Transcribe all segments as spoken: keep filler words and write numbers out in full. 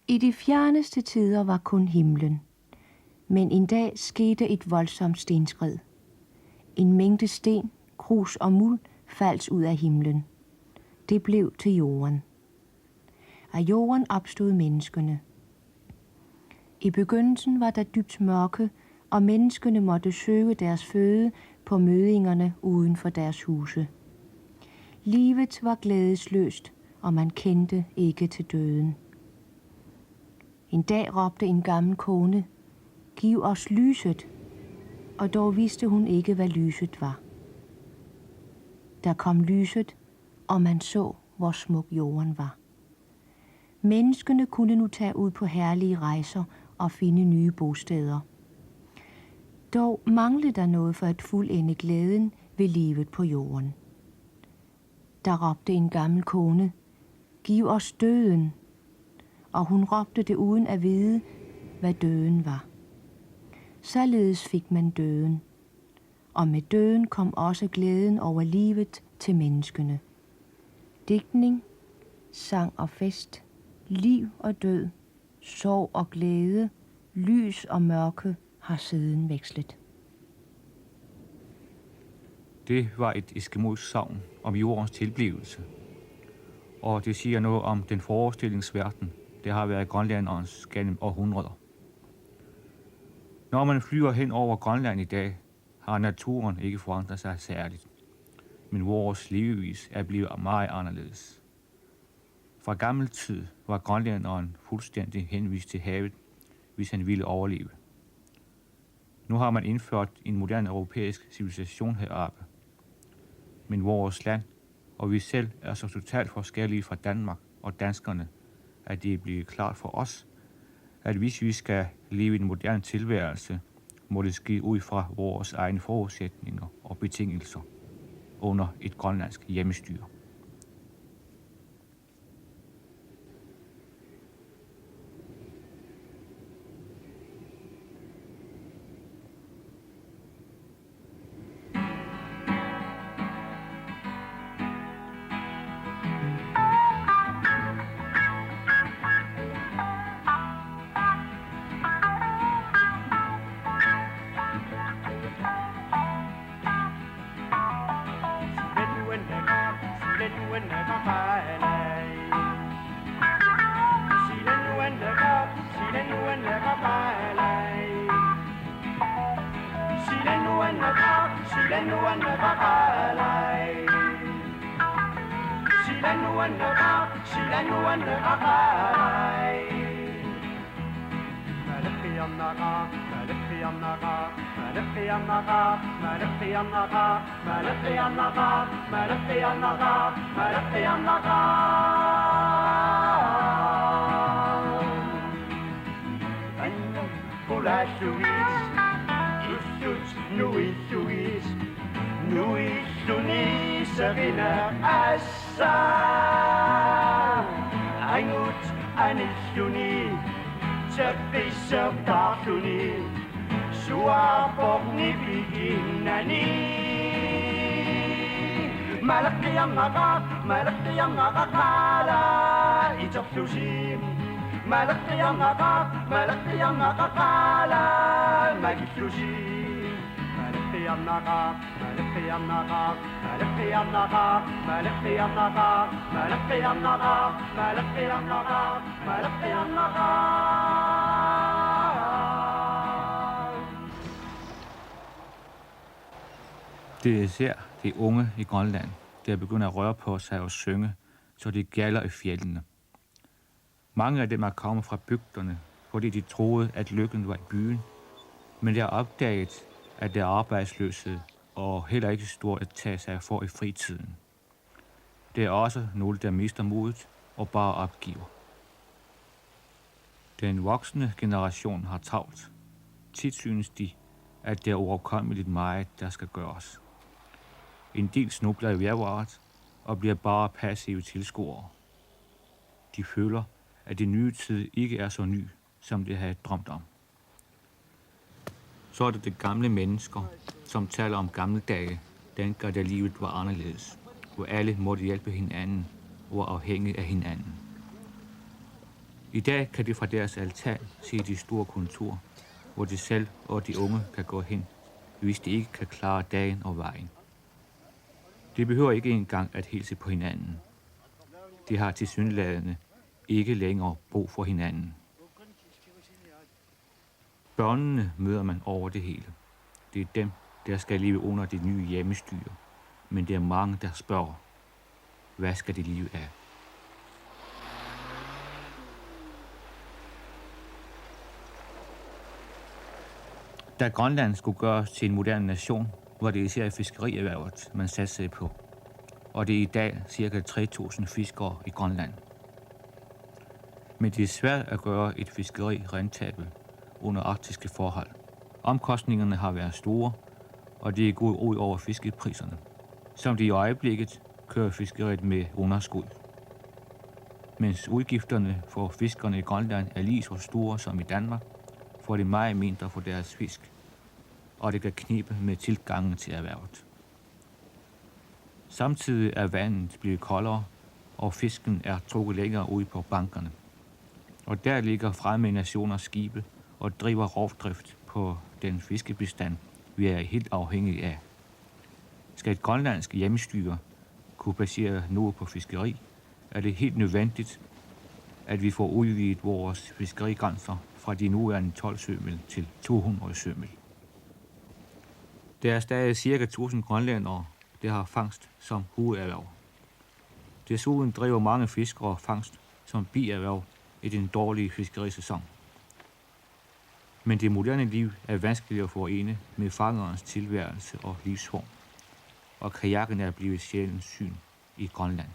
I de fjerneste tider var kun himlen. Men en dag skete et voldsomt stenskred. En mængde sten, grus og muld faldt ud af himlen. Det blev til jorden. Af jorden opstod menneskene. I begyndelsen var der dybt mørke, og menneskene måtte søge deres føde på mødingerne uden for deres huse. Livet var glædesløst, og man kendte ikke til døden. En dag råbte en gammel kone: "Giv os lyset." Og dog vidste hun ikke, hvad lyset var. Der kom lyset, og man så, hvor smuk jorden var. Menneskene kunne nu tage ud på herlige rejser og finde nye bosteder. Dog manglede der noget for at fuldende glæden ved livet på jorden. Der råbte en gammel kone: "Giv os døden." Og hun råbte det uden at vide, hvad døden var. Således fik man døden. Og med døden kom også glæden over livet til menneskene. Digtning, sang og fest, liv og død, sorg og glæde, lys og mørke har siden vekslet. Det var et eskimosk sagn om jordens tilblivelse, og det siger noget om den forestillingsverden, der har været grønlænderens gennem århundreder. Når man flyver hen over Grønland i dag, har naturen ikke forandret sig særligt, men vores levevis er blevet meget anderledes. Fra gammel tid var grønlænderen fuldstændig henvist til havet, hvis han ville overleve. Nu har man indført en moderne europæisk civilisation heroppe. Men vores land og vi selv er så totalt forskellige fra Danmark og danskerne, at det er blevet klart for os, at hvis vi skal leve en moderne tilværelse, må det ske ud fra vores egne forudsætninger og betingelser under et grønlandsk hjemmestyre. Qulaallugit, illut nuillugit, nuilluni serina assa. Angut anilluni, tappisertaarluni, suaarpoq nipiginnani. Maleqqiarnaqaaq, maleqqiarnaqaaq, qaala iterlusi. Maleqqiarnaqaaq, maleqqiarnaqaaq, qaala makillusi. Maleqqiarnaqaaq, maleqqiarnaqaaq, maleqqiarnaqaaq, maleqqiarnaqaaq, maleqqiarnaqaaq, maleqqiarnaqaaq, maleqqiarnaqaaq. Det er især de unge i Grønland, der begynder at røre på sig og synge, så det gjalder i fjellene. Mange af dem er kommet fra bygderne, fordi de troede, at lykken var i byen, men de har opdaget, at der er arbejdsløshed og heller ikke stort at tage sig for i fritiden. Der er også nogle, der mister modet og bare opgiver. Den voksne generation har travlt. Tit synes de, at der er uoverkommeligt meget, der skal gøres. En del snubler i virvaret og bliver bare passive tilskuere. De føler, at den nye tid ikke er så ny, som de havde drømt om. Så er der de gamle mennesker, som taler om gamle dage, dengang da livet var anderledes, hvor alle måtte hjælpe hinanden og var afhængige af hinanden. I dag kan de fra deres altan se de store kontor, hvor de selv og de unge kan gå hen, hvis de ikke kan klare dagen og vejen. De behøver ikke engang at hilse på hinanden. De har tilsyneladende ikke længere brug for hinanden. Børnene møder man over det hele. Det er dem, der skal leve under det nye hjemmestyre. Men der er mange, der spørger, hvad skal de leve af? Da Grønland skulle gøres til en moderne nation, var det især fiskerierhvervet, man satsede på. Og det er i dag cirka tre tusind fiskere i Grønland. Men det er svært at gøre et fiskeri rentabelt under arktiske forhold. Omkostningerne har været store, og det er gået ud over fiskepriserne, som de i øjeblikket kører fiskeriet med underskud. Mens udgifterne for fiskerne i Grønland er lige så store som i Danmark, får de meget mindre for deres fisk, og det kan knibe med tilgangen til erhvervet. Samtidig er vandet blevet koldere, og fisken er trukket længere ud på bankerne. Og der ligger fremmede nationers skibe og driver rovdrift på den fiskebestand, vi er helt afhængige af. Skal et grønlandsk hjemmestyre kunne basere noget på fiskeri, er det helt nødvendigt, at vi får udvidet vores fiskerigrænser fra de nuværende tolv sømil til to hundrede sømil. Der er stadig cirka tusind grønlændere, der har fangst som hovederhverv. Desuden driver mange fiskere fangst som bierhverv i den dårlige fiskerisæson. Men det moderne liv er vanskeligt at forene med fangerens tilværelse og livsform, og kajakken er blevet sjældent syn i Grønland.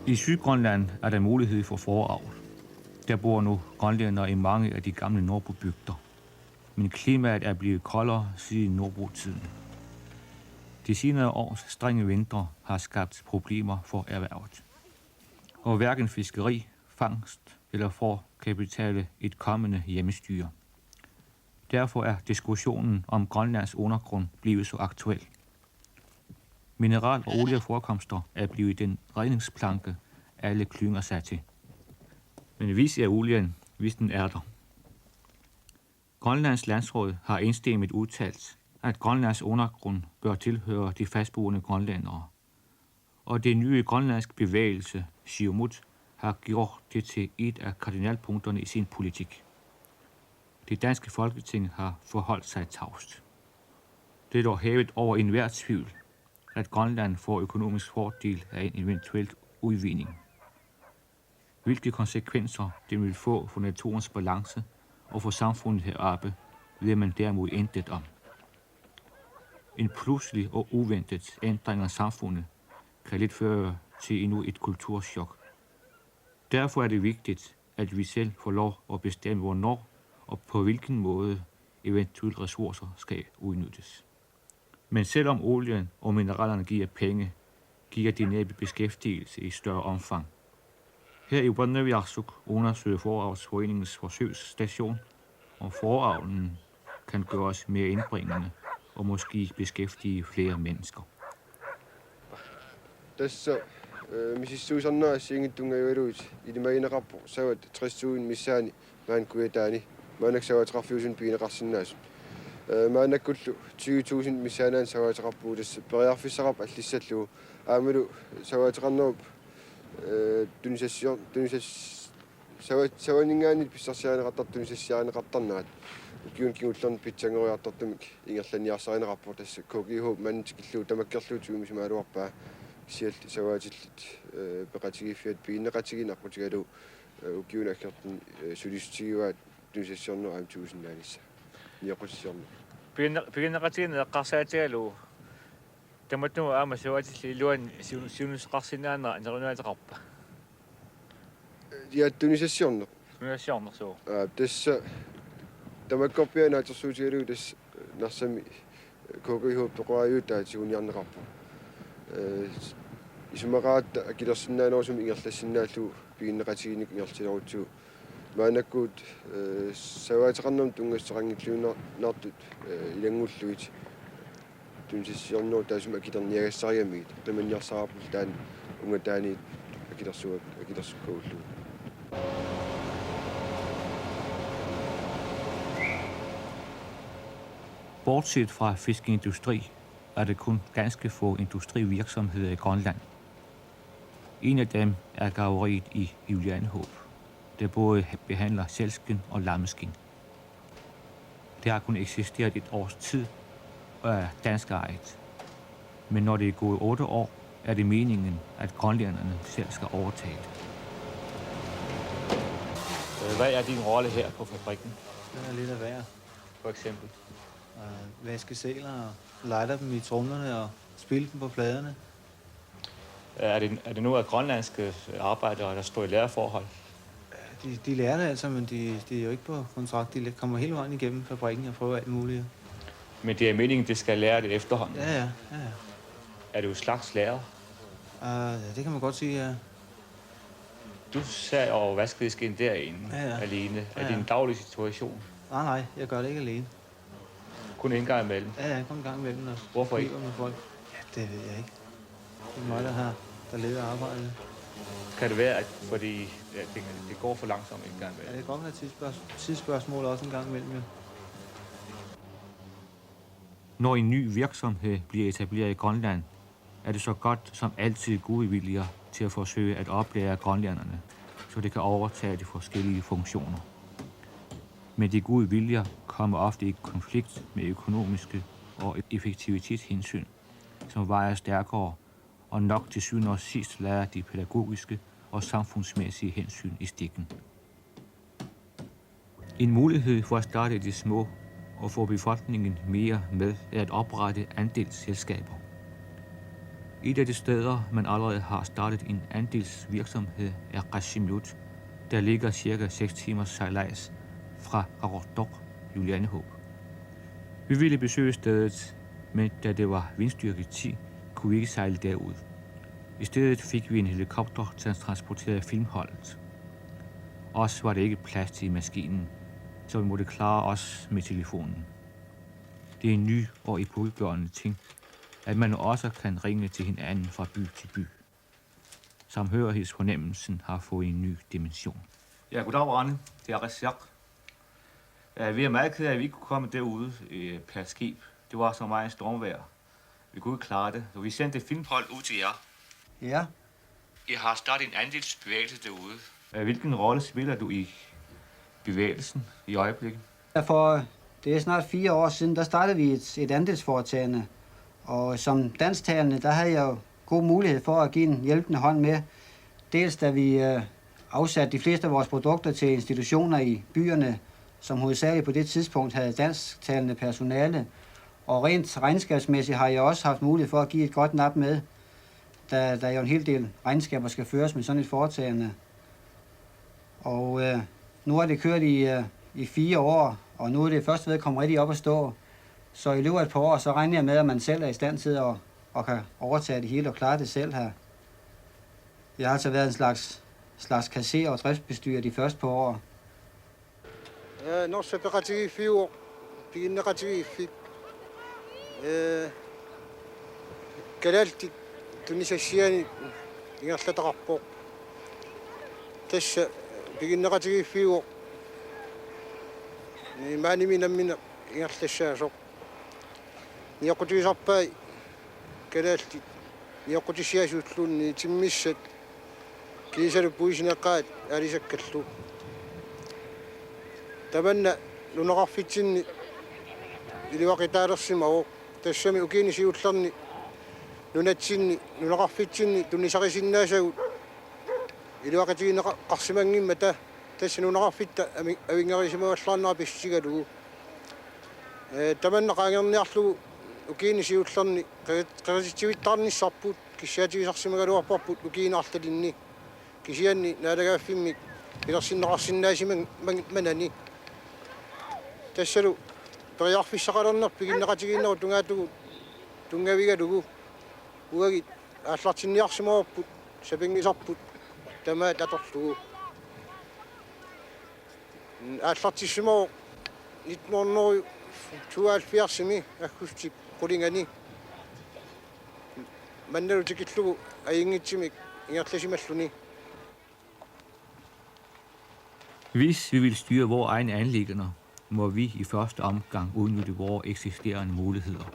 I Sydgrønland er der mulighed for fåreavl. Der bor nu grønlændere i mange af de gamle nordbobygder, men klimaet er blevet koldere siden nordbotiden. De senere års strenge vintre har skabt problemer for erhvervet, og hverken fiskeri, fangst eller får kan betale et kommende hjemmestyre. Derfor er diskussionen om Grønlands undergrund blevet så aktuel. Mineral- og olieforekomster er blevet den redningsplanke, alle klynger sig til. Men hvis er olien, hvis den er der? Grønlands Landsråd har enstemmigt udtalt, at Grønlands undergrund bør tilhøre de fastboende grønlændere. Og det nye grønlandske bevægelse, Siumut, har gjort det til et af kardinalpunkterne i sin politik. Det danske Folketing har forholdt sig tavst. Det er dog hævet over enhver tvivl, at Grønland får økonomisk fordel af en eventuel udvinding. Hvilke konsekvenser det vil få for naturens balance og for samfundet heroppe, ved man derimod intet om. En pludselig og uventet ændring af samfundet kan let føre til endnu et kulturschok. Derfor er det vigtigt, at vi selv får lov at bestemme, hvornår og på hvilken måde eventuelle ressourcer skal udnyttes. Men selvom olien og mineralerne giver penge, giver de næppe beskæftigelse i større omfang. Her i Upernaviarsuk undersøger Fåreavlsforeningens forsøgsstation, om fåreavlen kan gøres mere indbringende og måske beskæftige flere mennesker. Tassa, eh, misissuisarneq assigiinngitsunngajugaluit ilimagineqarpoq savat tres tusind missaani maani Kujataani, maannakkut savaateqarfiusuni pigineqarsinnaasut. Eh, maannakkullu tyve tusind missaani savaateqarpugut, tassa periarfissaqarpoq allissallugu. Aammalu savaateqarnerup, eh, tunisassior-, tunisas-, sava-, savaninngaanniit pissarsiarineqartartut tunisassiarineqartarnerat ukiuni kingullerni pitsanngorujoortartumik ingerlanniarsarineqarpoq, tassa K G H maani tikillugu tamakkerlugu tigumisimaagaluarpaa, kisianni savaatillit, eh, peqatigiiffiat piginneqatigiinneq aqqutigalugu, eh, ukiuni aggertuni, eh, sulissutigivaat tunisassiornerup aamma tusindaanissaq. Nioqqutissiorneq. Piginne-, piginneqatigiinneq eqqarsaatigalugu tamatuma aamma savaatillit iluanni siu-, siunissaqarsinnaanera nerunaateqarpa? Ja, tunisassiorneq. Tunisassiorneq, suu. Aa, tassa tamakkorpiaq naatsorsuutigalugu tassa Narsami K G H toqoraajuutaa tiguniarneqarpoq. Eh, isumaqaratta akilersinnaanerusumik ingerlassinnaallugu piginneqatigiinnik ingerlatilerutsigu. Maannakkut, eh, savaateqarnermut tunngassuteqanngilluinnartut, eh, ilanngullugit tunisassiornerup taassuma akilerniagassarigamigit qimanniarsaraarput taanna ungataaniit Akilersuak-, akilersukkaluarlugu. Bortset fra fiskeindustri er det kun ganske få industrivirksomheder i Grønland. En af dem er garveriet i Julianehåb, der både behandler sælskind og lammeskind. Det har kun eksisteret et års tid og er dansk ejet. Men når det er gået otte år, er det meningen, at grønlænderne selv skal overtage det. Øh, hvad er din rolle her på fabrikken? Jeg er lidt af hver. For eksempel? Og vaske sæler og lighter dem i tromlerne og spille dem på pladerne. Er det, er det nu af grønlandske arbejdere, der står i lærerforhold? De, de lærer det altså, men de, de er jo ikke på kontrakt. De kommer hele vejen igennem fabrikken og prøver alt muligt. Men det er meningen, det skal lære det efterhånden. Ja, ja, ja, ja. Er du en slags lærer? Uh, ja, det kan man godt sige, ja. Du sad og vaskede skind derinde Ja, ja. Alene. Er Ja, det ja. En daglig situation? Nej, nej, jeg gør det ikke alene. Kun en gang imellem? Ja, ja, kun en gang imellem, når Hvorfor ikke? Med folk. Ja, det ved jeg ikke. Det er mig, der har, der leder arbejdet. Kan det være, at fordi ja, det, det går for langsomt en gang Ja, det imellem? kan godt være et tidsspørgsmål, tidsspørgsmål også en gang imellem, ja. Når en ny virksomhed bliver etableret i Grønland, er det så godt som altid gode viljer til at forsøge at oplære grønlænderne, så de kan overtage de forskellige funktioner. Men de gode viljer kommer ofte i konflikt med økonomiske og effektivitetshensyn, som vejer stærkere og nok til syvende og sidst lader de pædagogiske og samfundsmæssige hensyn i stikken. En mulighed for at starte i det små og få befolkningen mere med er at oprette andelsselskaber. Et af de steder, man allerede har startet en andelsvirksomhed, er Qasigiannguit, der ligger cirka seks timers sejlads fra Qaqortoq, Julianehåb. Vi ville besøge stedet, men da det var vindstyrke ti, kunne vi ikke sejle derud. I stedet fik vi en helikopter til at transportere filmholdet. Også var det ikke plads til i maskinen, så vi måtte klare os med telefonen. Det er en ny og epokegørende ting, at man nu også kan ringe til hinanden fra by til by. Samhørighedsfornemmelsen har fået en ny dimension. Ja, goddag, Rane. Det er Resiak. Ja, vi er meget ked af, at vi ikke kunne komme derud øh, per skib. Det var så meget stormvejr. Vi kunne ikke klare det, så vi sendte filmhold ud til jer. Ja, I har startet en andelsbevægelse derude. Øh, Hvilken rolle spiller du i bevægelsen i øjeblikket? For det er snart fire år siden, der startede vi et, et andelsforetagende. Og som dansktalende, der havde jeg jo god mulighed for at give en hjælpende hånd med. Dels da vi øh, afsatte de fleste af vores produkter til institutioner i byerne, som hovedsageligt på det tidspunkt havde dansktalende personale. Og rent regnskabsmæssigt har jeg også haft mulighed for at give et godt nap med, da der jo en hel del regnskaber skal føres med sådan et foretagende. Og øh, nu har det kørt i, øh, i fire år, og nu er det først ved at komme rigtig op at stå. Så i løbet af et par år, så regner jeg med, at man selv er i stand til at, at kan overtage det hele og klare det selv her. Jeg har altså været en slags, slags kasserer og driftsbestyrer de første par år. Ee, Norsaq peqatigiiffiuvoq, piginneqatigiiffik. Ee, kalaallit tunisassianik ingerlataqarpoq. Tassa piginneqatigiiffiuvoq. Ni maanimi nammineq ingerlassaasoq. Nioqqutigisarpai kalaallit nioqqutissiaasuulluunniit timmissat kiisalu puisineqaat aalisakkallu. Tamanna nunaqarfitsinni iluaqutaalersimavoq. Tassami ukiuni siullerni nunatsinni nunaqarfitsinni tunisarisinnaasagut iluaqutigineqarsimanngimmata tassa nunaqarfitta avi-, avinngarusimavallaarnera pissutigalugu. Ee, tamanna qaangerniarlugu ukiuni siullerni qeri-, qerititsivittaarnissarput kissaatigisarsimagaluarparput ukiuni arlalinni. Kisianni naalagaaffimmik pilersinneqarsinnaasiman-, man-, manani. Tassalu periarfissaqalerneq piginneqatigiinnerup tungaatigut tunngavigalugu. Uagit aallartinniarsimavarput sapinngisarput tamaat atorlugu. Aallartissimavoq nitten hundrede tooghalvfjerdsimi aggustip qulingani. Mannalu tikillugu ajunngitsumik ingerlasimalluni. Hvis vi vil styre vores egne anliggender, må vi i første omgang udnytte vores eksisterende muligheder.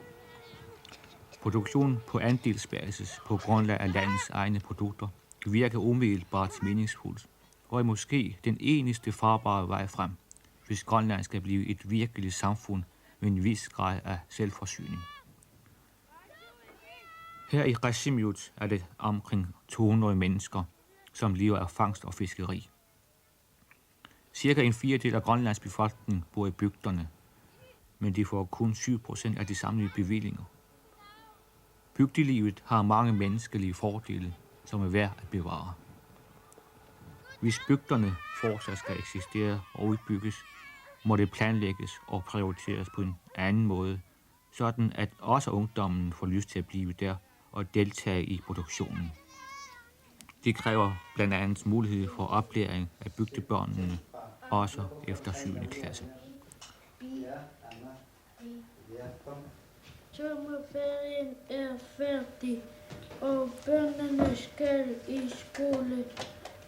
Produktion på andelsbasis på grundlag af landets egne produkter virker umiddelbart meningsfuldt, og er måske den eneste farbare vej frem, hvis Grønland skal blive et virkeligt samfund med en vis grad af selvforsyning. Her i Qasigiannguit er det omkring to hundrede mennesker, som lever af fangst og fiskeri. Cirka en fjerdedel af Grønlands befolkning bor i bygderne, men de får kun syv procent af de samlede bevillinger. Bygdelivet har mange menneskelige fordele, som er værd at bevare. Hvis bygderne fortsat skal eksistere og udbygges, må det planlægges og prioriteres på en anden måde, sådan at også ungdommen får lyst til at blive der og deltage i produktionen. Det kræver blandt andet mulighed for oplæring af bygdebørnene, også efter syvende klasse. Sommerferien er færdig, og børnene skal i skole.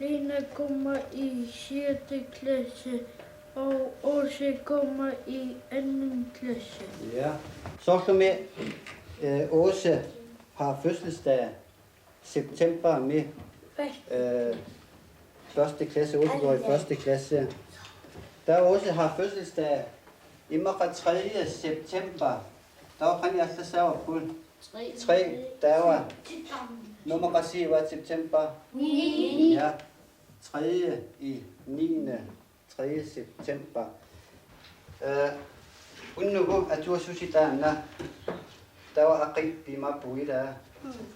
Lina kommer i sjette klasse, og Åse kommer i anden klasse. Ja. Soorlumi, øh, Åse har fødselsdag september med, øh, første klasse, Åse går i første klasse. Da Åse har fødselsdag, immaqa tredje september, der var han altså sauer på tre, der var nummer sige var september. Ja, tredje i niende, tredje september. Øh, unnugu atuassusi taanna. Taava aqi pimaappoq ilaa.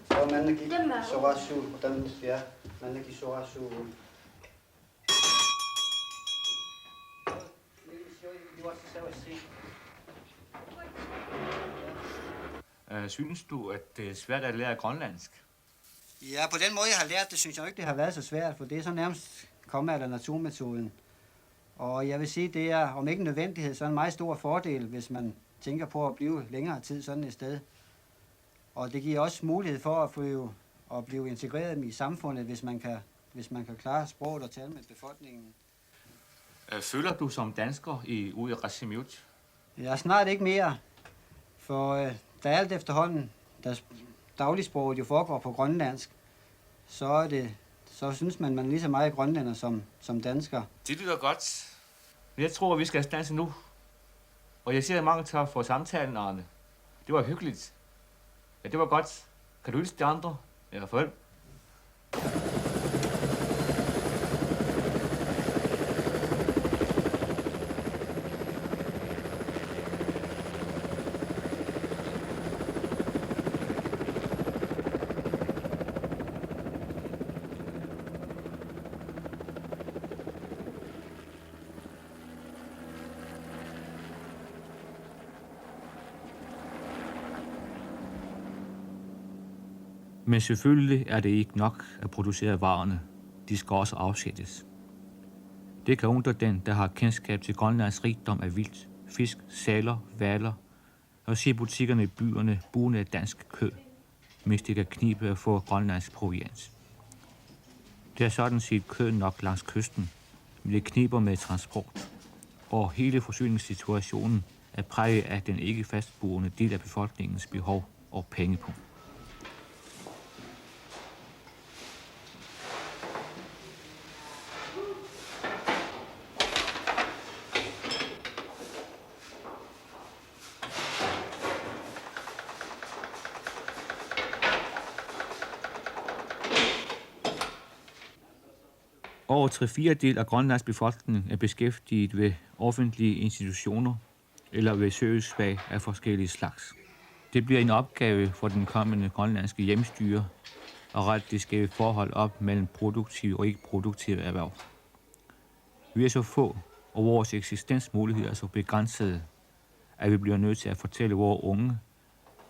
Taava maannakkut soraassuuvoq, taanna, ja, maannakkut soraassuuvoq. Øh, synes du, at det er svært at lære grønlandsk? Ja, på den måde, jeg har lært det, synes jeg jo ikke, det har været så svært, for det er så nærmest komma eller naturmetoden. Og jeg vil sige, det er, om ikke en nødvendighed, så en meget stor fordel, hvis man tænker på at blive længere tid sådan et sted. Og det giver også mulighed for at blive, at blive integreret i samfundet, hvis man kan, hvis man kan klare sproget og tale med befolkningen. Øh, føler du som dansker i, ude i Qasigiannguit? Jeg er snart ikke mere, for øh, da alt efterhånden, da s- dagligsproget jo foregår på grønlandsk, så, er det, så synes man, man er lige så meget grønlænder som, som dansker. Det lyder godt. Men jeg tror, vi skal stanse nu. Og jeg siger mange tak for samtalen, Arne. Det var hyggeligt. Ja, det var godt. Kan du hilse de andre? Ja, farvel. Men selvfølgelig er det ikke nok at producere varerne. De skal også afsættes. Det kan undre den, der har kendskab til Grønlands rigdom af vildt, fisk, sæler, valer, og se butikkerne i byerne bugne af dansk kød, mens det kan knibe at få grønlandsk proviant. Det er sådan set kød nok langs kysten, men det kniber med transport, og hele forsyningssituationen er præget af den ikke fastboende del af befolkningens behov og pengepung. Over tre fjerdedel af Grønlands befolkning er beskæftiget ved offentlige institutioner eller ved servicefag af forskellige slags. Det bliver en opgave for den kommende grønlandske hjemmestyre at rette det skæve forhold op mellem produktive og ikke produktive erhverv. Vi er så få, og vores eksistensmuligheder er så begrænsede, at vi bliver nødt til at fortælle vores unge,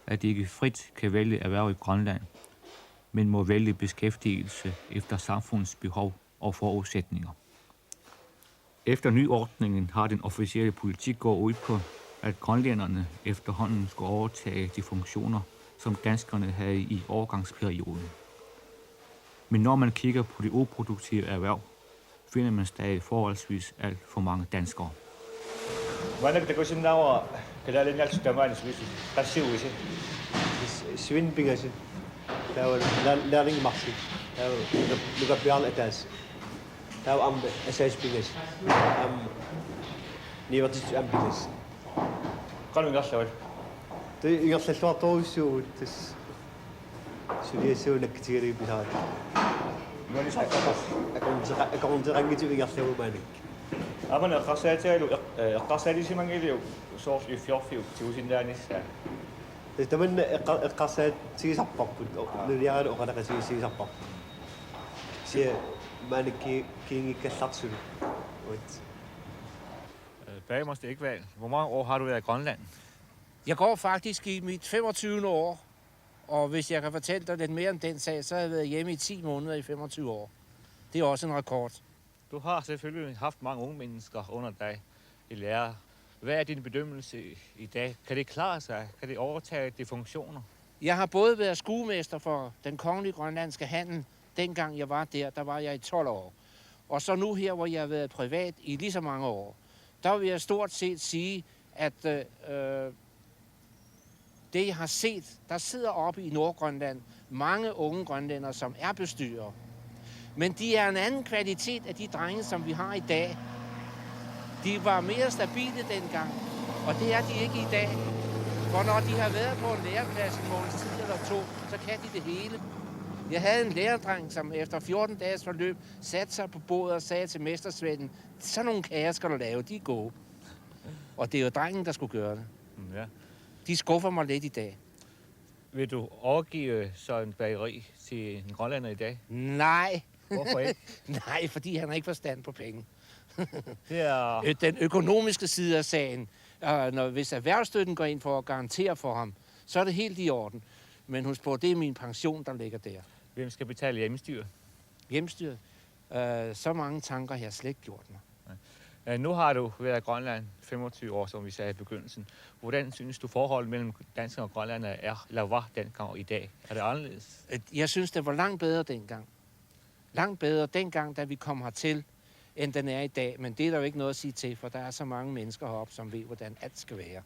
at de ikke frit kan vælge erhverv i Grønland, men må vælge beskæftigelse efter samfundets behov og forudsætninger. Efter nyordningen har den officielle politik gået ud på, at grønlænderne efterhånden skulle overtage de funktioner, som danskerne havde i overgangsperioden. Men når man kigger på de uproduktive erhverv, Finder man stadig forholdsvis alt for mange danskere. Maannakkut takusinnaavara kalaaliinnaallusi tamaani sulisut qassiuisi. Svend Pingasu. Taava lær-, lærling Martin. Taava Luka-, Luka Bjarne Atas. Taava aamma Asas Pingasu. Aamma Nivertis aamma Pingasu. Qanoq ingerlavat? Taava ingerlalluartorujussuuvugut tassa. Suliassavut nakkutigalugit pisaraat. Nuannisaqarpoq. Akornuteqa-, akornuteqanngitsumik ingerlavugut maannakkut. Aamma eqqarsaatigalugu eq-, eh, eqqarsaatissimanngillat soorlu iffiorfiup tigusinnaanissaa. Tassa tamanna eqqa-, eqqarsaatigisarparput. O-, Aa. Nuliaralu oqaloqatigiissigisarparput. Kisianni maannakkut kiinngikkallartut suli. Uat. Øh, Bagermeister Ekvald, hvor mange år har du været i Grønland? Jeg går faktisk i mit femogtyvende år, og hvis jeg kan fortælle dig lidt mere om den sag, så har jeg været hjemme i ti måneder i femogtyve år. Det er også en rekord. Du har selvfølgelig haft mange unge mennesker under dig i lære. Hvad er din bedømmelse i, i dag? Kan det klare sig? Kan det overtage de funktioner? Jeg har både været skuemester for den kongelige grønlandske handel, dengang jeg var der, der var jeg i tolv år. Og så nu her, hvor jeg har været privat i lige så mange år, der vil jeg stort set sige, at, øh, øh, det, jeg har set, der sidder oppe i Nordgrønland mange unge grønlændere, som er bestyrere. Men de er en anden kvalitet af de drenge, som vi har i dag. De var mere stabile dengang, og det er de ikke i dag. For når de har været på en læreplads en måneds tid eller to, så kan de det hele. Jeg havde en lærerdreng, som efter fjorten dages forløb satte sig på bordet og sagde til mestersvenden: "Sådan nogle kager skal du lave, de er gode." Og det er jo drengen, der skulle gøre det. Mm, ja. De skuffer mig lidt i dag. Vil du overgive sådan en bageri til en grønlænder i dag? Nej. Hvorfor ikke? Nej, fordi han har ikke forstand på penge. Det er Ø-, den økonomiske side af sagen, øh, når, hvis erhvervsstøtten går ind for at garantere for ham, så er det helt i orden. Men husk på, det er min pension, der ligger der. Hvem skal betale hjemmestyre? Hjemmestyret? Øh, så mange tanker har jeg slet ikke gjort mig. Nej. Øh, nu har du været i Grønland femogtyve år, som vi sagde i begyndelsen. Hvordan synes du, forholdet mellem danskere og grønlændere er, eller var dengang og i dag? Er det anderledes? Øh, jeg synes, det var langt bedre dengang. Langt bedre dengang, da vi kom hertil, end den er i dag. Men det er der jo ikke noget at sige til, for der er så mange mennesker heroppe, som ved, hvordan alt skal være.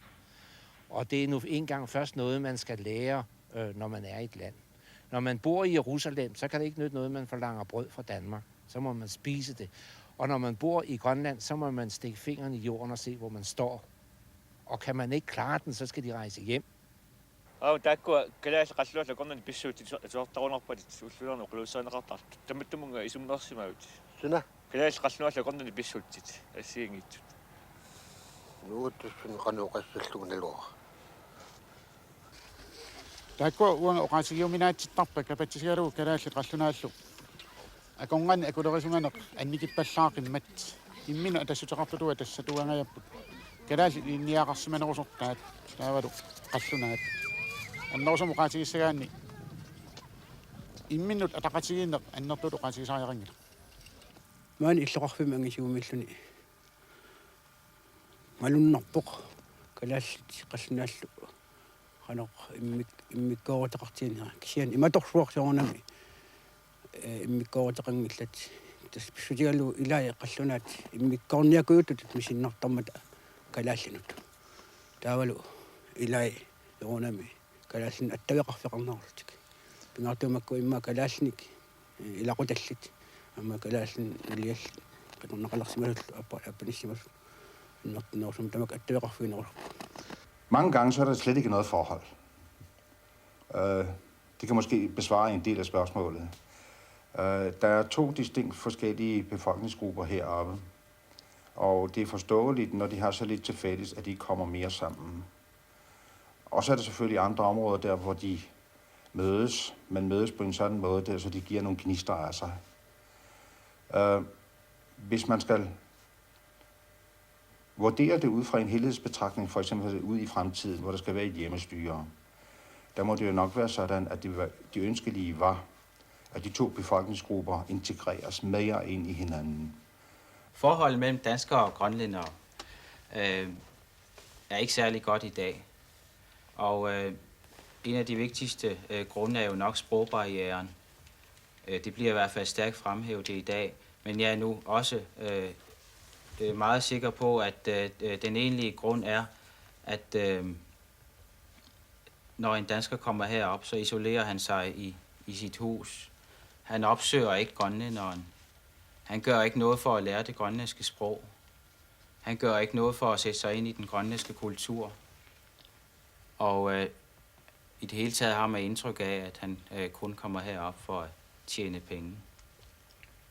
Og det er nu engang først noget, man skal lære, øh, når man er i et land. Når man bor i Jerusalem, så kan det ikke nytte noget, man forlanger brød fra Danmark. Så må man spise det. Og når man bor i Grønland, så må man stikke fingrene i jorden og se, hvor man står. Og kan man ikke klare den, så skal de rejse hjem. Aa, taakkua kalaallit qallunaat akornanni pissutsit atu-, atuartarunarpatit ulluinnarni oqaluuserineqartartut. Tamatumunnga isummersimavit? Suna? Kalaallit qallunaat akornanni pissutsit assigiinngitsut. Nuuttussuni qanoq oqassallugu naluara. Taakkua uanga oqaatigiuminaatsittarpakka patsisigalugu kalaallit qallunaallu akornanni akulerisumaneq annikippallaaqimmat. Imminut atassuteqartutut tassatuugajapput. Kalaallit ilinniagaqarsimanerusortaat taavalu qallunaat. Annerusumik oqaatigissagaanni imminut ataqatigiinneq annertuutut oqaatigisariaqanngilaq. Maani illoqarfimmi angisuumilluni malunnarpoq kalaallit qallunaallu qanoq immik-, immikkooruteqartiginera. Kisianni imatorsuaq soorunami, ee, immikkooruteqanngillat. Tassa pissutigalugu ilai qallunaat immikkoorniakujuttutut misinnartarmata kalaallinut. Taavalu ilai soorunami kalaallinut attaveqarfeqarnerullutik. Pingaartumik makku immaqa kalaallinik, ee, ilaqutallit. Aamma kalaallinik nuliallit qitornaqalersimasullu appa-, appanissimasullu. Annertunerusumik tamakku attaveqarfiginerulerput. Mange gange så er der slet ikke noget forhold. Øh, det kan måske besvare en del af spørgsmålet. Øh, der er to distinkt forskellige befolkningsgrupper heroppe, og det er forståeligt, når de har så lidt til fælles, at de ikke kommer mere sammen. Og så er der selvfølgelig andre områder der, hvor de mødes, men mødes på en sådan måde, der, så de giver nogle gnister af sig. Øh, hvis man skal vurdere det ud fra en helhedsbetragtning, for eksempel ud i fremtiden, hvor der skal være et hjemmestyre, der må det jo nok være sådan, at det, vil være, det ønskelige var, at de to befolkningsgrupper integreres mere ind i hinanden. Forholdet mellem danskere og grønlændere, øh, er ikke særlig godt i dag. Og, øh, en af de vigtigste, øh, grunde er jo nok sprogbarrieren. Øh, det bliver i hvert fald stærkt fremhævet i dag, Men jeg er nu også øh, øh, meget sikker på, at øh, øh, den egentlige grund er, at øh, når en dansker kommer herop, så isolerer han sig i, i sit hus. Han opsøger ikke grønlænderen. Han gør ikke noget for at lære det grønlandske sprog. Han gør ikke noget for at sætte sig ind i den grønlandske kultur. Og øh, i det hele taget har man indtryk af, at han øh, kun kommer herop for at tjene penge.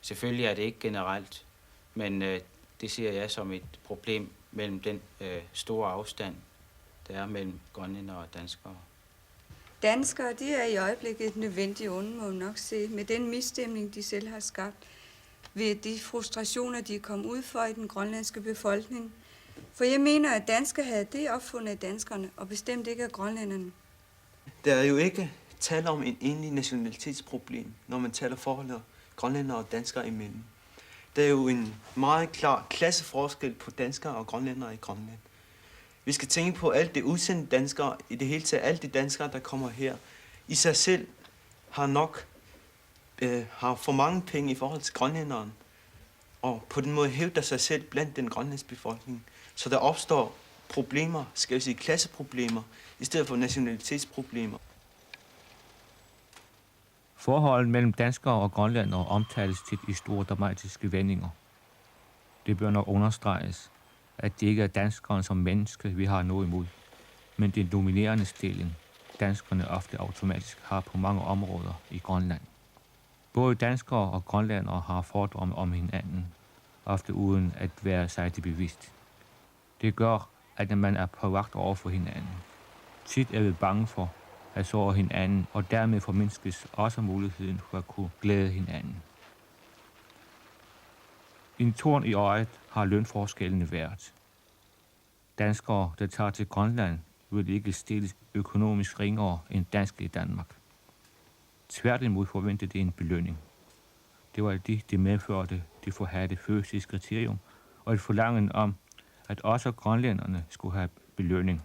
Selvfølgelig er det ikke generelt, men øh, det ser jeg som et problem mellem den øh, store afstand, der er mellem grønlændere og danskere. Danskere, de er i øjeblikket et nødvendigt onde, må man nok sige, med den misstemning, de selv har skabt ved de frustrationer, de er kommet ud for i den grønlandske befolkning. For jeg mener, at danskere havde det opfundet af danskerne, og bestemt ikke af grønlænderne. Der er jo ikke tale om en egentlig nationalitetsproblem, når man taler forholdet grønlændere og danskere imellem. Der er jo en meget klar klasseforskel på danskere og grønlændere i Grønland. Vi skal tænke på alle de udsendte danskere, i det hele taget alle de danskere, der kommer her, i sig selv har nok øh, har for mange penge i forhold til grønlænderen, og på den måde hævder sig selv blandt den grønlandske befolkning. Så der opstår problemer, skal vi sige klasseproblemer, i stedet for nationalitetsproblemer. Forholdet mellem danskere og grønlændere omtales tit i store dramatiske vendinger. Det bør nok understreges, at det ikke er danskeren som menneske, vi har noget imod, men den dominerende stilling, danskerne ofte automatisk har på mange områder i Grønland. Både danskere og grønlændere har fordomme om hinanden, ofte uden at være sig det bevidst. Det gør, at man er på vagt over for hinanden. Tit er vi bange for at såre hinanden, og dermed formindskes også muligheden for at kunne glæde hinanden. En torn i øjet har lønforskellene været. Danskere, der tager til Grønland, vil ikke stilles økonomisk ringere end danske i Danmark. Tværtimod forventer de en belønning. Det var det, det medførte det forhadte fødselskriterium og et forlangen om, at også grønlænderne skulle have belønning.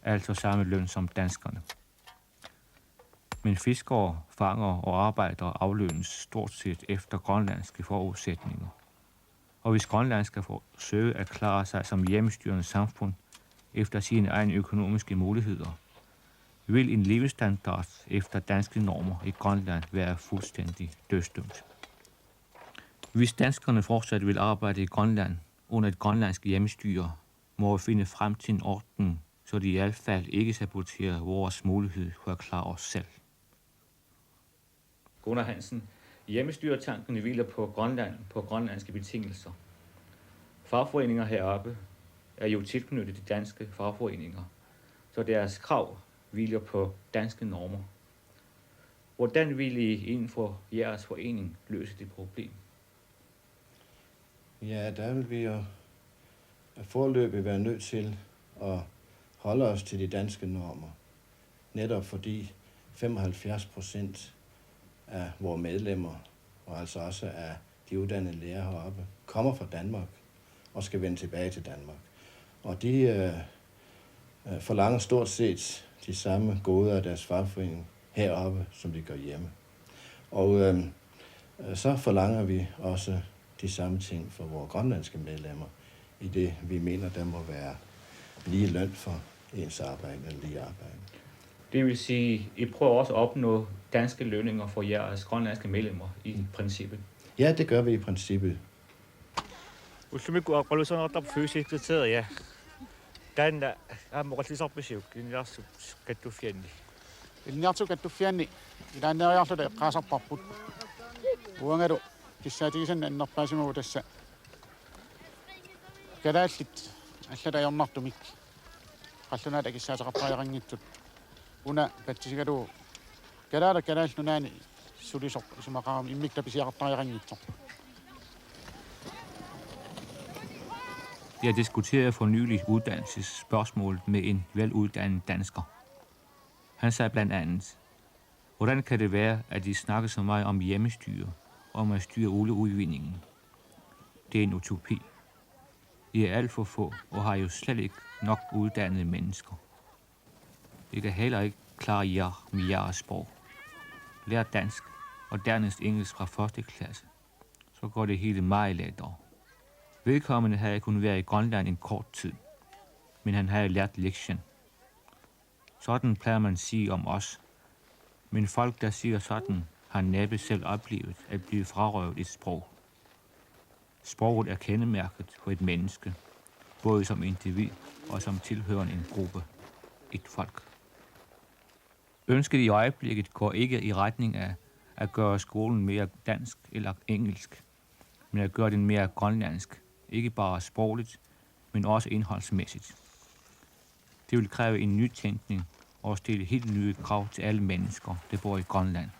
Altså samme løn som danskerne. Men fiskere, fangere og arbejdere aflønnes stort set efter grønlandske forudsætninger. Og hvis Grønland skal forsøge at klare sig som hjemmestyrende samfund efter sine egne økonomiske muligheder, vil en levestandard efter danske normer i Grønland være fuldstændig dødsdømt. Hvis danskerne fortsat vil arbejde i Grønland under et grønlandsk hjemmestyre, må vi finde frem til en ordning, så de i hvert fald ikke saboterer vores mulighed for at klare os selv. Gunnar Hansen, hjemmestyretanken hviler på Grønland på grønlandske betingelser. Fagforeninger heroppe er jo tilknyttet de danske fagforeninger, så deres krav hviler på danske normer. Hvordan vil I inden for jeres forening løse det problem? Ja, der vil vi jo foreløbig være nødt til at holde os til de danske normer. Netop fordi femoghalvfjerds procent af vores medlemmer, og altså også af de uddannede læger heroppe, kommer fra Danmark og skal vende tilbage til Danmark. Og de øh, øh, forlanger stort set de samme goder af deres fagforening heroppe, som de gør hjemme. Og øh, øh, så forlanger vi også de samme ting for vores grønlandske medlemmer, i det vi mener, der må være lige løn for ens arbejde eller lige arbejde. Det vil sige, I prøver også at opnå danske lønninger for jeres grønlandske medlemmer i princippet? Ja, det gør vi i princippet. Ullumikkut aqqaluussaanertarpoq fysisk kriterier. Taanna aamma oqallisarpisiuk ilinniartitsisut kattuffianni? Ilinniartitsisut kattuffianni ilaanneeriarluta eqqaasarparput. Uangalu kissaatigisannik annerpaasimavugut tassa kalaallit allat ajornartumik qallunaat akissaateqartariaqanngitsut. Una patsisigalugu kalaallit Kalaallit Nunaanni sulisoq isumaqarami immikkut pisiaqartariaqanngitsoq. Jeg diskuterede for nylig uddannelsesspørgsmålet med en veluddannet dansker. Han sagde blandt andet: "Hvordan kan det være, at I snakker så meget om hjemmestyre, om at styre olieudvindingen? Det er en utopi. I er alt for få og har jo slet ikke nok uddannede mennesker. I kan heller ikke klare jer med jeres sprog. Lær dansk og dernæst engelsk fra første klasse, Så går det hele meget lettere. Vedkommende havde kun været i Grønland en kort tid, men han havde lært lektien. Sådan plejer man sige om os. Men folk, der siger sådan, har næppe selv oplevet at blive frarøvet et sprog. Sproget er kendemærket for et menneske, både som individ og som tilhørende en gruppe, et folk. Ønsket i øjeblikket går ikke i retning af at gøre skolen mere dansk eller engelsk, men at gøre den mere grønlandsk, ikke bare sprogligt, men også indholdsmæssigt. Det vil kræve en nytænkning og stille helt nye krav til alle mennesker, der bor i Grønland.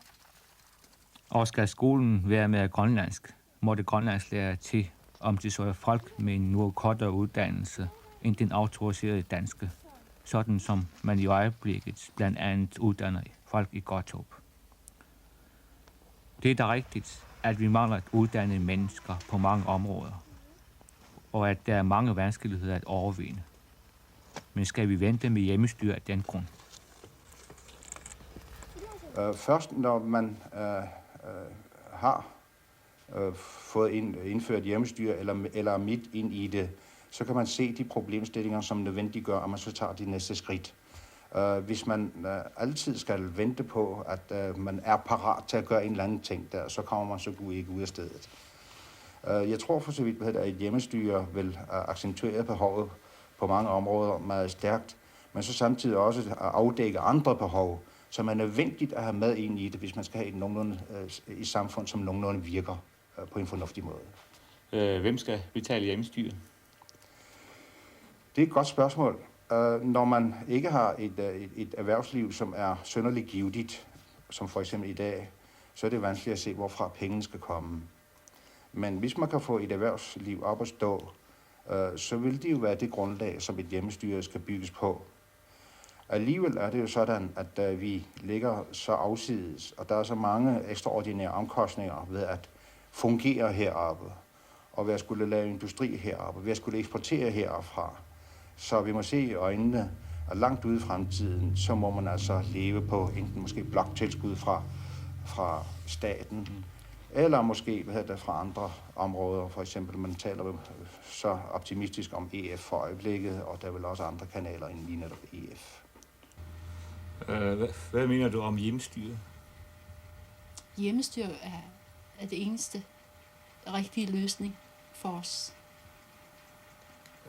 Og skal skolen være mere grønlandsk, måtte grønlandsklærer til, om det så er folk med en noget kortere uddannelse end den autoriserede danske, sådan som man i øjeblikket blandt andet uddanner folk i Godthåb. Det er da rigtigt, at vi mangler at uddanne mennesker på mange områder, og at der er mange vanskeligheder at overvinde. Men skal vi vente med hjemmestyre af den grund? Øh, først når man øh, øh, har øh, fået ind, indført hjemmestyre eller, eller er midt ind i det, så kan man se de problemstillinger, som nødvendiggør, at man så tager de næste skridt. Øh, hvis man øh, altid skal vente på, at øh, man er parat til at gøre en eller anden ting der, så kommer man så ikke ud af stedet. Øh, jeg tror for så vidt, at et hjemmestyre vil øh, accentuere behovet på mange områder meget stærkt, men så samtidig også at afdække andre behov, som er nødvendigt at have med ind i det, hvis man skal have et nogenlunde, øh, et samfund, som nogenlunde virker øh, på en fornuftig måde. Øh, hvem skal betale hjemmestyre? Det er et godt spørgsmål. Øh, når man ikke har et, øh, et, et erhvervsliv, som er synderligt givetigt, som for eksempel i dag, så er det vanskeligt at se, hvorfra pengene skal komme. Men hvis man kan få et erhvervsliv op at stå, øh, så vil det jo være det grundlag, som et hjemmestyre skal bygges på. Alligevel er det jo sådan, at øh, vi ligger så afsides, og der er så mange ekstraordinære omkostninger ved at fungere heroppe, og ved at skulle lave industri heroppe, ved at skulle eksportere herfra. Så vi må se i øjnene, at langt ude i fremtiden, så må man altså leve på enten måske bloktilskud fra, fra staten, eller måske hvad hedder det, fra andre områder. For eksempel, man taler jo så optimistisk om E F for øjeblikket, og der er vel også andre kanaler end lige netop E F. Øh, hvad, hvad mener du om hjemmestyre? Hjemmestyre er, er det eneste rigtige løsning for os.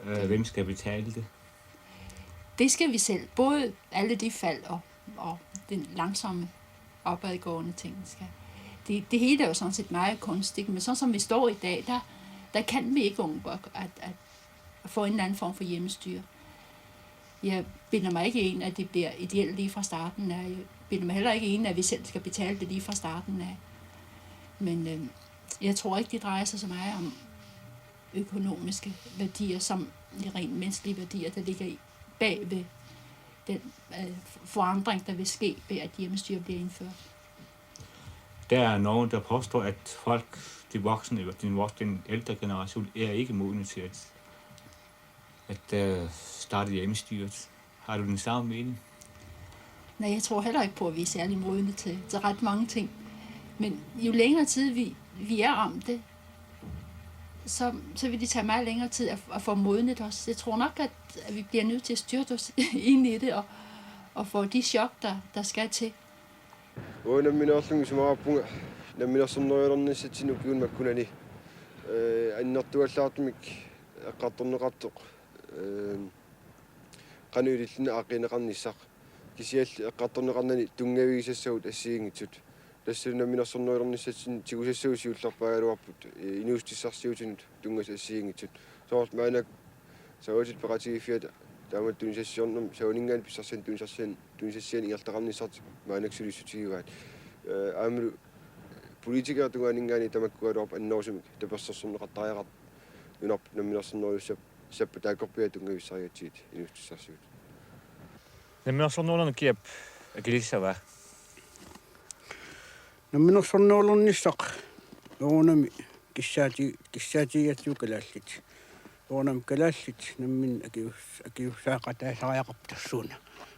Øh, hvem skal betale det? Det skal vi selv. Både alle de fald og, og den langsomme opadgående ting. Skal. Det, det hele er jo sådan set meget kunstigt, men sådan som vi står i dag, der, der kan vi ikke undgå at, at, at få en eller anden form for hjemmestyre. Jeg bilder mig ikke ind, at det bliver ideelt lige fra starten af. Jeg bilder mig heller ikke ind, at vi selv skal betale det lige fra starten af. Men øh, jeg tror ikke, det drejer sig så meget om økonomiske værdier, som de rent menneskelige værdier, der ligger i, bag ved den øh, forandring, der vil ske ved, at hjemmestyre bliver indført. Der er nogen, der påstår, at folk, de voksne, den voksne, den ældre generation, er ikke modne til at, at uh, starte hjemmestyret. Har du den samme mening? Nej, jeg tror heller ikke på, at vi er særlig modne til, til ret mange ting. Men jo længere tid vi, vi er om det, så, så vil det tage meget længere tid at, at få modnet os. Jeg tror nok, at, at vi bliver nødt til at styrte os ind i det og, og få de chok, der, der skal til. Uanga nammineerlunga isumaqarpunga namminersornerulernissatsinnut ukiuni makkunani, eh, annertuallaartumik eqqartorneqartoq, eh, qanoq ilillugu aaqqiineqarnissaq, kisianni eqqartorneqarnani tunngavigisassagut assigiinngitsut. Tassalu namminersornerulernissatsinnut tigusassagut siullerpaagaluarput, eh, inuussutissarsiutinut tunngasut assigiinngitsut. Soorlu maannakkut savatut peqatigiiffiata taamatut tunisassiornermut savaninngaanniit pissarsianik tunisassian-, tunisassianik ingerlaqarnissartik maannakkut sulissutigivaat. Eh, aammalu politikerit tungaanninngaanniit tamakkuugaluarput annerusumik tapersersorneqartariaqartut nunarput namminersornerulersap-, -sapput taakkorpiaat tunngavissarigatsigit inuussutissarsiutit. Namminersornerulerneq kiap akilissava? Namminersornerulernissaq uunami kissaati-, kissaatigigatsigu kalaallit. Uunami kalaallit nammineq akius-, akiussaaqataasariaqarput tassuuna.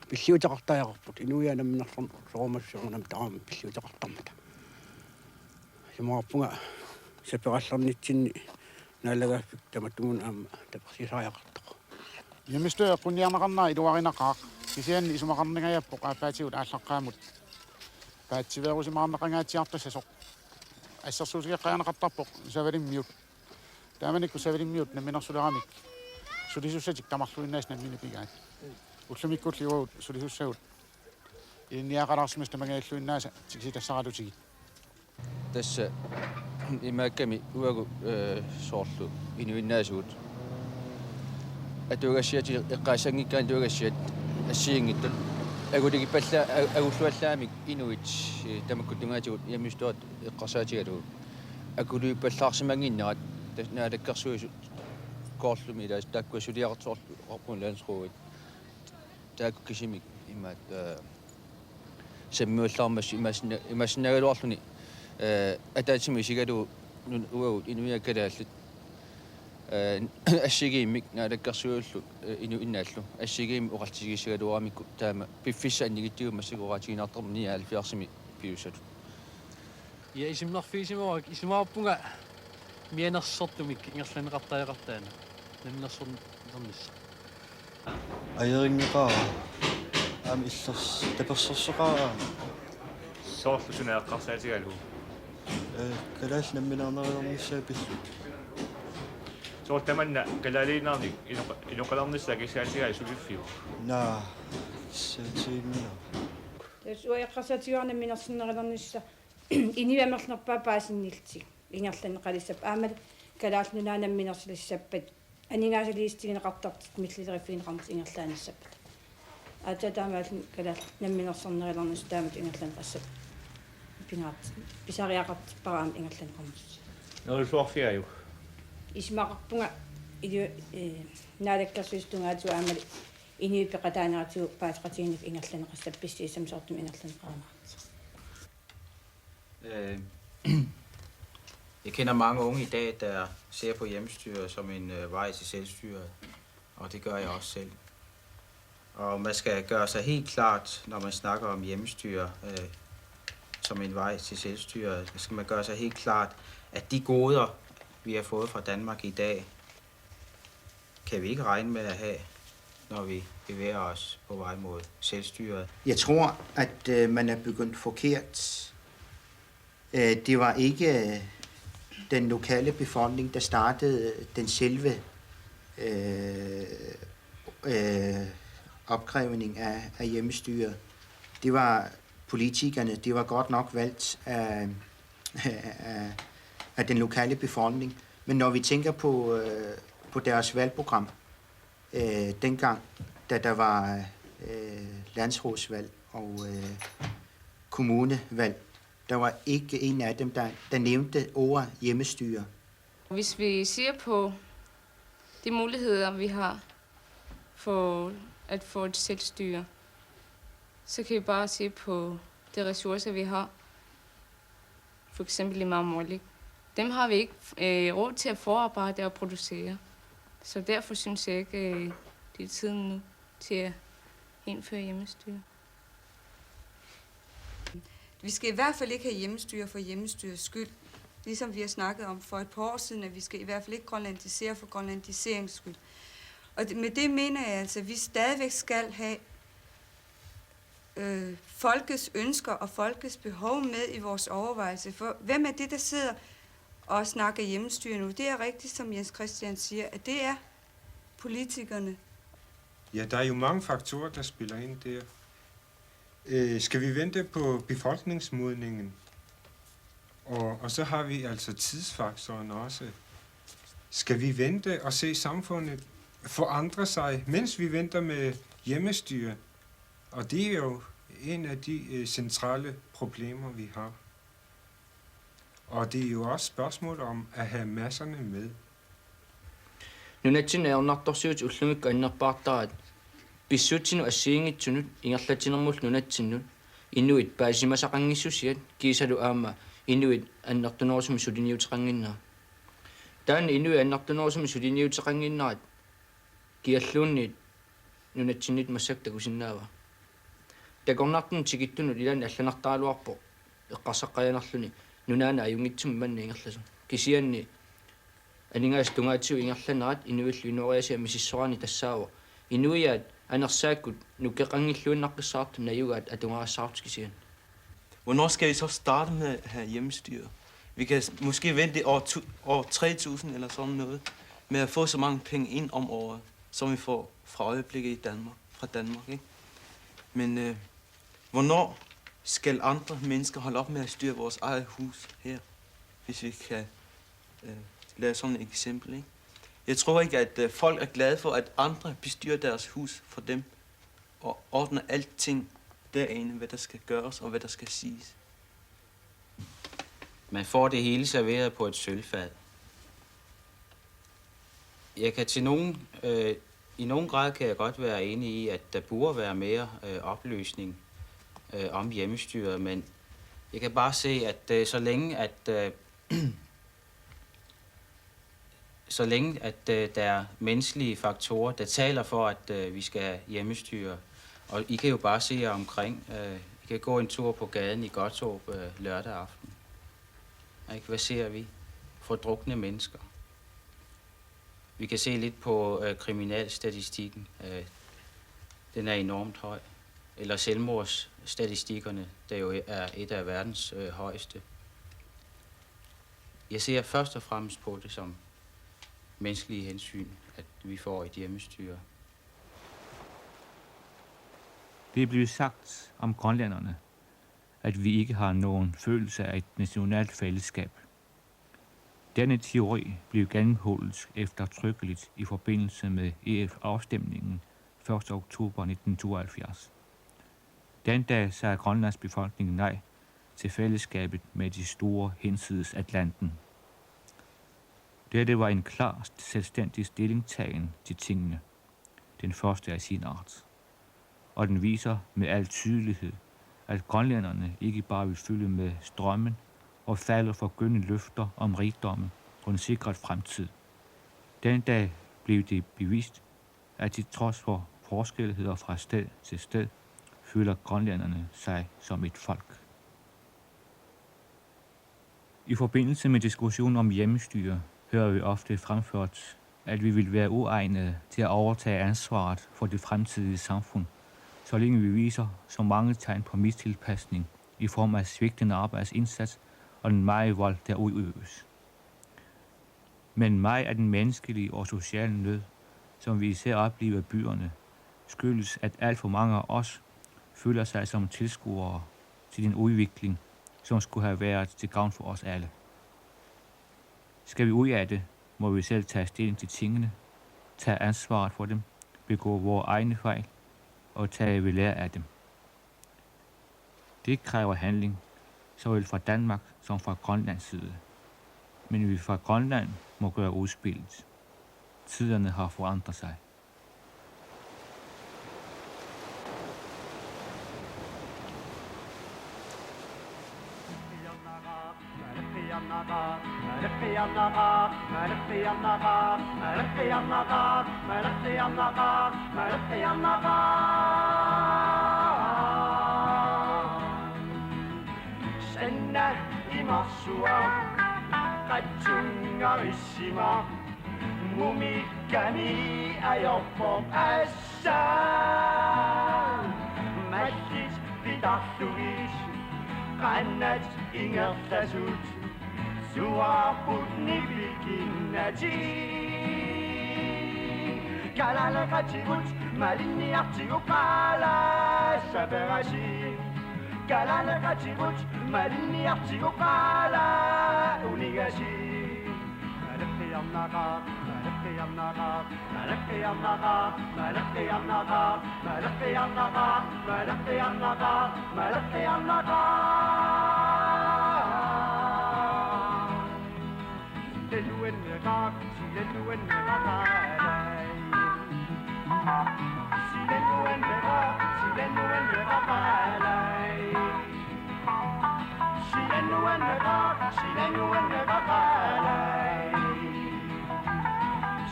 Pilliuteqartariaqarput inuiaat namminersornerumassuit uunami tamarmik pilliuteqartarmata. Isumaqarpunga Saperallarnitsinni naalagaaffik tamatumunnga aamma tapersersortariaqartoq. Hjemmestyre eqqunniarneqarnera iluarinaqaaq. Kisianni isumaqarningajappoq aappaatigut aallaqqaammut paatsiveerusimaarneqangaatsiartassasoq. Assersuutigeqqaarneqartarpoq Savalimmiut. Taamanikkut Savalimmiut namminersuleramik sulisussatik tamarluinnaasa nammineq pigaat. Ullumikkulli uagut sulisussagut ilinniagaqalaarsimasut tamangajalluinnaasa tikisitassaralutigit. Tassa imaakkami uagut, eh, soorlu inuinnaasugut atuagassiatik eqqaassanngikkaanni atuagassiat assigiinngitsut aguligippalla-, a-, agulluallaamik inuit, eh, tamakkua tungaatigut hjemmestyret eqqarsaatigalugu akuligipallaarsimannginnerat tassa Naalakkersuisut koorlumi ilaasa taakkua suliaqartoq Grønlandsrådet taakku kisimik imaat, eh, sammivallaarmassuk imaassinna-, imaassinnaagaluarluni, eh, ataatsimut isigalugu nun-, uagut inuiaat kalaallit, eh, assigiimmik Naalakkersuisullu, eh, inuinnaallu assigiimmik oqallisigissagaluaramikku taama piffissaq annigitsigu massakkut oqaatigineqartarpoq nioghalvfjerdsimi piusatut. Ja, isummerfigisimavara, isumaqarpunga mianersortumik ingerlanneqartariaqartoq taanna namminersornissaq. Ajorinngeqaara. Aamma illers-, tapersersoqaara aamma. Soorlu suna eqqarsaatigalugu? Eh, kalaallit nammineernerulernissaat pillugu. Soorlu tamanna kalaaliinnarnik inoq-, inoqalernissaa kissaatigaat suliffiup? Naa, kissaatiginngilara. Tassa uanga eqqarsaatigaara namminersornerulernissaq inuit amerlanerpaat paasinnillutik ingerlanneqalissapput aammalu Kalaallit Nunaat namminersulissappat aningaasaliissutigineqartartut millileriffigineqarnertik ingerlaanissappat. Aatsaat taamaalilluni kalaallit namminersornerulernissaq taamatut ingerlanneqassapput. Pingaarti-, pisariaqartippara aamma ingerlanneqarnersusi. Neriulluarfigaaruk? Isumaqarpunga ilu-, eh, Naalakkersuisut tungaatigut aammalu inuit peqataaneratigut paaseqatigiinnikkut ingerlanneqassapput pissusissammisortumik ingerlanneqarumaartoq. Øh, jeg kender mange unge i dag, der ser på hjemmestyre som en øh, vej til selvstyre, og det gør jeg også selv. Og man skal gøre sig helt klart, når man snakker om hjemmestyre øh, som en vej til selvstyre, så skal man gøre sig helt klart, at de goder, vi har fået fra Danmark i dag, kan vi ikke regne med at have, når vi bevæger os på vej mod selvstyre. Jeg tror, at øh, man er begyndt forkert. Øh, det var ikke øh, den lokale befolkning, der startede den selve øh, øh, opkrævning af, af hjemmestyre. Det var politikerne, det var godt nok valgt af, af, af den lokale befolkning. Men når vi tænker på, øh, på deres valgprogram, øh, dengang, da der var øh, landsrådsvalg og øh, kommunevalg, der var ikke en af dem, der, der nævnte ordet hjemmestyre. Hvis vi ser på de muligheder, vi har for at få et selvstyre, så kan vi bare se på de ressourcer, vi har. For eksempel i Marmorlik. Dem har vi ikke øh, råd til at forarbejde og producere. Så derfor synes jeg ikke, øh, det er tiden nu til at indføre hjemmestyre. Vi skal i hvert fald ikke have hjemmestyre for hjemmestyrets skyld, ligesom vi har snakket om for et par år siden, at vi skal i hvert fald ikke grønlandisere for grønlandiseringens skyld. Og det, med det mener jeg altså, at vi stadigvæk skal have øh, folkets ønsker og folkets behov med i vores overvejelse. For hvem er det, der sidder og snakker hjemmestyre nu? Det er rigtigt, som Jens Christian siger, at det er politikerne. Ja, der er jo mange faktorer, der spiller ind der. Øh, skal vi vente på befolkningsmodningen? Og, og så har vi altså tidsfaktoren også. Skal vi vente og se samfundet forandre sig, mens vi venter med hjemmestyre? Og det er jo en af de øh, centrale problemer, vi har. Og det er jo også et spørgsmål om at have masserne med. Nunatsinni ajornartorsiutit ullumikkut annerpaartaraat pissutsinut assigiinngitsunut ingerlatsinermullu nunatsinnut inuit paasisimasaqanngissusiat kiisalu aamma inuit annertunerusumik suliniuteqannginnerat. Taanna inuit annertunerusumik suliniuteqannginnerat kialluunniit nunatsinniittoq massakkut takusinnaavaa. Takornartunut tikittunut ilaanni allanartaraluarpoq eqqarsaqqajanerluni nunaanni ajunngitsumik manna ingerlasoq. Kisianni aningaasat tungaatigut ingerlanerat inuillu inooriaasia misissoraanni tassaavoq inuiaat anersaakkut nukkeqanngilluinnaqqissaartut najugaat atugarissaartut kisianni. Hvornår skal vi så starte med at have hjemmestyre? Vi kan s- måske vente år, to, år tre tusind eller sådan noget, med at få så mange penge ind om året, som vi får fra øjeblikket i Danmark, fra Danmark, ikke? Men øh, hvornår skal andre mennesker holde op med at styre vores eget hus her, hvis vi kan øh, lave sådan et eksempel, ikke? Jeg tror ikke, at øh, folk er glade for, at andre bestyrer deres hus for dem og ordner alting derinde, hvad der skal gøres og hvad der skal siges. Man får det hele serveret på et sølvfad. Jeg kan til nogen, øh, i nogen grad kan jeg godt være enig i, at der burde være mere øh, oplysning øh, om hjemmestyret, men jeg kan bare se, at øh, så længe at øh, så længe at øh, der er menneskelige faktorer, der taler for, at øh, vi skal have hjemmestyre, og I kan jo bare se jer omkring. Øh, I kan gå en tur på gaden i Godthåb øh, lørdag aften. Ikke? Hvad ser vi? Fordrukne mennesker. Vi kan se lidt på øh, kriminalstatistikken. Øh, den er enormt høj. Eller selvmordsstatistikkerne, der jo er et af verdens øh, højeste. Jeg ser først og fremmest på det som menneskelige hensyn, at vi får et hjemmestyre. Det er blevet sagt om grønlænderne, at vi ikke har nogen følelse af et nationalt fællesskab. Denne teori blev gennemhullet eftertrykkeligt i forbindelse med E F-afstemningen første oktober nitten tooghalvfjerds. Den dag sagde Grønlands befolkning nej til fællesskabet med de store hinsides Atlanten. Dette var en klar selvstændig stillingtagen til tingene, den første af sin art. Og den viser med al tydelighed, at grønlænderne ikke bare vil følge med strømmen og falde for gyldne løfter om rigdomme og en sikret fremtid. Den dag blev det bevist, at til trods for forskelligheder fra sted til sted, føler grønlænderne sig som et folk. I forbindelse med diskussion om hjemmestyre hører vi ofte fremført, at vi vil være uegnede til at overtage ansvaret for det fremtidige samfund, så længe vi viser så mange tegn på mistilpasning i form af svigtende arbejdsindsats og den meget vold, der udøves. Men meget af den menneskelige og sociale nød, som vi især oplever i byerne, skyldes, at alt for mange af os føler sig som tilskuere til en udvikling, som skulle have været til gavn for os alle. Skal vi ud af det, må vi selv tage stilling til tingene, tage ansvaret for dem, begå vores egne fejl og tage ved lære af dem. Det kræver handling, såvel fra Danmark som fra Grønlands side. Men vi fra Grønland må gøre udspillet. Tiderne har forandret sig. Sanna imarsuaq qatsunngarissimavoq, mumikkami ajorpoq assa. Mallit pitarlugit qanat ingerlasut suaarput nipikinnatik. Kalaaleqatigut malinniartigu qala saperasi. Kalaaleqatigut malinniartigu qala unigasi. Maleqqiarnaqaaq, maleqqiarnaqaaq, maleqqiarnaqaaq, maleqqiarnaqaaq, maleqqiarnaqaaq, maleqqiarnaqaaq, maleqqiarnaqaaq. Silanuanneqaaq, silanuanneqaqaalai. Silanuanneqaaq, silanuanneqaqaalai. Silanuanneqaaq, silanuanneqaqaalai.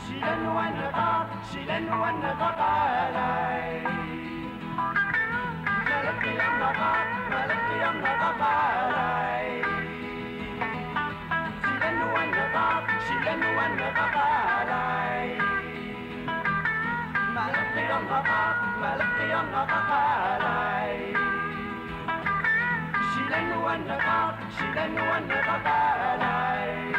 Silanuanneqaaq, silanuanneqaqaalai. Maleqqiarnaqaaq, maleqqiarnaqaqaalai. Silanuan Maleqqiornaqaaq, maleqqiornaqaqaalai. Silanuanneqaaq, silanuanneqaqaalai.